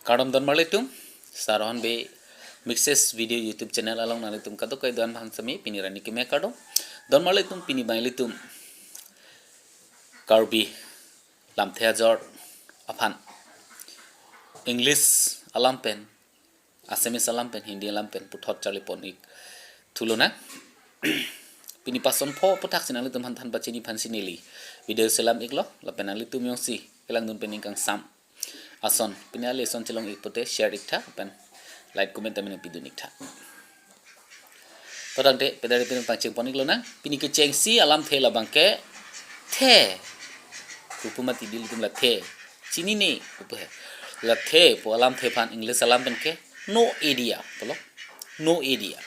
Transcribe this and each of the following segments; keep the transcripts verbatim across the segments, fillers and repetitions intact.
Kardom donmarlitum, Sarohon Bey Mixes Video YouTube channel along nanglitum kadokave do-an aphan sami pini arni keme kardom. Donmarlitum, pini abang ilitum Karbi lamthe ajor aphan English alam pen, Assamese alam pen, Hindi alam pen puthot charlipon ik thu lonang. Pini pason pho aputhaksi nanglitum aphan than pachini aphansi neli video selam iklo, lapen nanglitum jongsi kelangdun pen ning kangsam ason, pini a-lesson chelong ik pute share iktha, pen like, comment tame nangpidun iktha. To tangte, pini pini pangcheng pon ik lonang. Pini kechengsi alamthe labang ke the pupu mati, ilitum la the chinine pupu he. La the pu alamthe aphan English alam pen ke no idea pulo. No idea.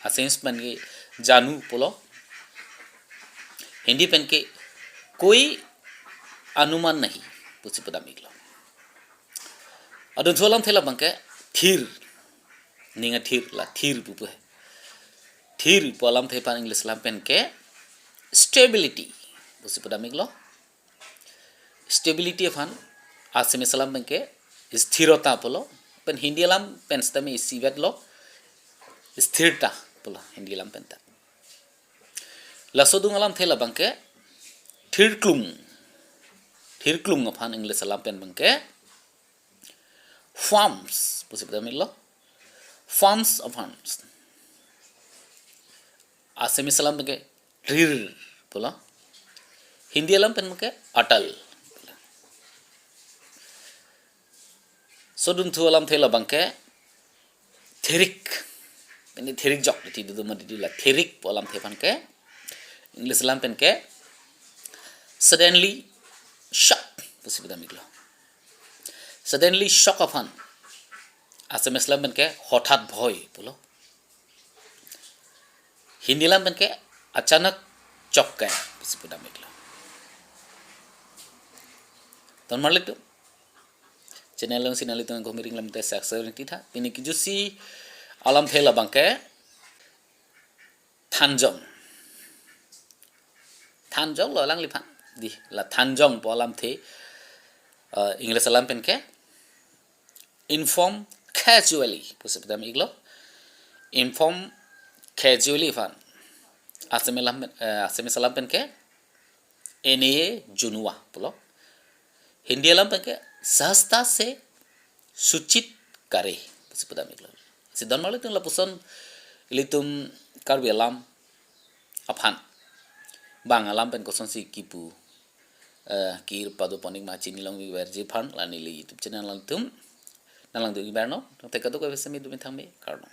Assamese pen ke janu pulo. Hindi pen ke koi anuman nahi pusi pudam iklo. Adunthu alamthe labang ke thir. Ning athir, la thir pupu he. Thir pu alamthe aphan English alam pen ke stability pusi pudam iklo. Stability aphan Assamese alam pen ke sthirota pulo. Pen Hindi alam pen sitame isivet lo, sthirta pulo Hindi alam pen ta. Laso adung alamthe labang ke thirklung. Thirklung aphan English alam pen abang ke firms pusi pudam iklo. Firms aphan Assamese alam pen ke rir pulo. Hindi alam pen abang ke atal. Laso adunthu alamthe labang ke thirik. Pini thirik jok di tidu duma di la thirik pu alamthe aphan ke English alam pen ke suddenly shock pusi pudam iklo. Suddenly shock aphan Assamese alam pen ke হঠাৎ ভয় pulo. Hindi alam pen ke अचानक चौंक गया pusi pudam iklo. Donmarlitum, channel alongsi nanglitum kehumri ring lamte subscribe ring titha. Pini kejutsi alamthe labang ke thanjong. Thanjong lo alangliphan. Di, la thanjong pu alamthe, eh, English alam pen ke inform casually pusi pudam iklo. Inform casually aphan Assamese alam pen, eh, Assamese alam pen ke এনে জনোৱা pulo. Hindi alam pen ke सहजता से सूचित करें pusi pudam iklo. Si donmarlitum, lapuson ilitum Karbi alam aphan bang alam pen kosonsi kipu, eh, kir pado pon ik ma chinilong viewer ji aphan la neli YouTube channel alangtum nanglangdun ik bar non. Tangte kadokave sami dumi thangme, kardom.